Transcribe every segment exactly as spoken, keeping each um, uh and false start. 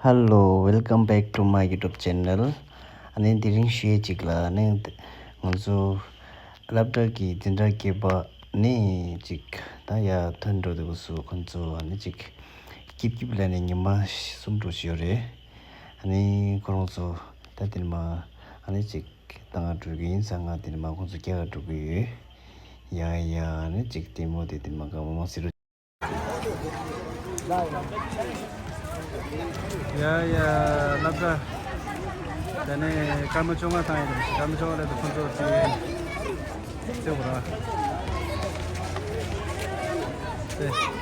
Hello, welcome back to my YouTube channel. ཨ་ནི་དེ་རིང་ཞུ་ཡས་ཅིག་ལ་ཨ་ནི་ང་ཚོ་སློབ་གྲྭ་གི་འཛིན་གྲྭ་བརྒྱད་པ་ནས་ཅིག་ད་ཡར་ཐོན་འགྲོ་དུས་སུ་ཁོང་ཚོ་ཨ་ནི་ཅིག་སྐྱིད་སྐྱིད་ལ་ནི་ཉི་མ་གསུམ་འགྲོ་བཞིན་ཡོད་རེད། ཨ་ནི་ཁོ་རང་ཚོ་ད་དེ་ནས་མར་ཨ་ནི་ཅིག་ད་ང་འགྲོ་གི་ཡིན་ཙང་ང་དེ་ནས་མར་ཁོང་ཚོ་རྒྱག་ག་འགྲོ་གི་ཡོད། ཡ་ཡ་ཨ་ནི་ཅིག་ལྟད་མོ་དེ་དེ་ནས་མར་གང་མང་མང་ཟེར་རོ། ཡ་ཡ་སློབ་གྲྭ། དེ་ནས་སྐར་མ་བཅོ་ལྔ་བཏང་ཡོད་རེད། སྐར་མ་བཅོ་ལྔ་སླེབས་དུས་ཁོང་ཚོ་ཅིག་རྩེ་བོ་ར། དེ།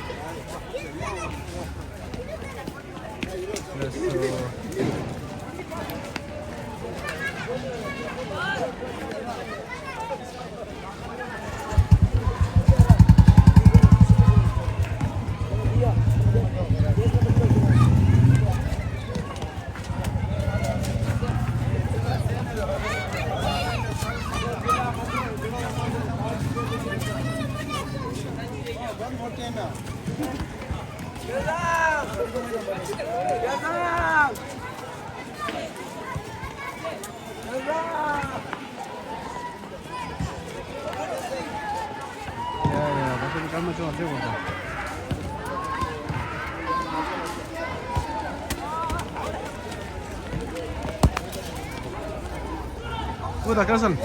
ལགས་སོ།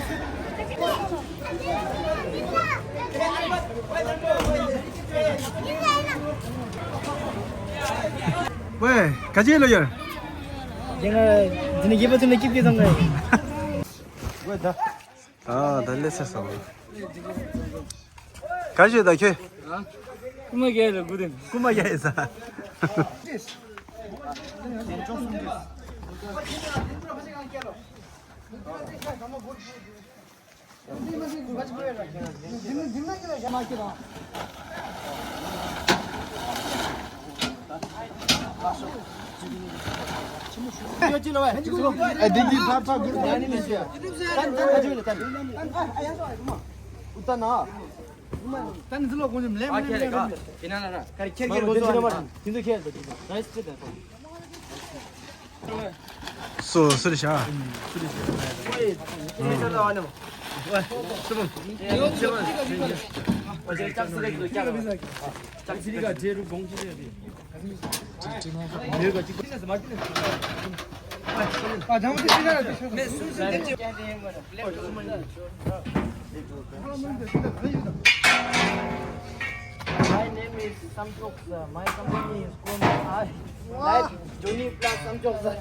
ཝེ། ག་ཅི་ལོ་ཡར། དེ་ང་འདི་ནས་རྒྱལ་པོ་ཐོན་ལ་སྐྱིད་སྐྱིད་བཏང་གི། ཝེ་ད། ཨ་ད་ལེ་སེ་སོ། ག་ཞིག་ད་ཁྱོད། རྐུ་མ་རྒྱག་ལ་དགུ་དེ། རྐུ་མ་རྒྱག་ཡིན་ས། སོ་སོར་བྱ། My name is Samchoksa. My company is Chroma. I like Johnny Plus Samchoksa.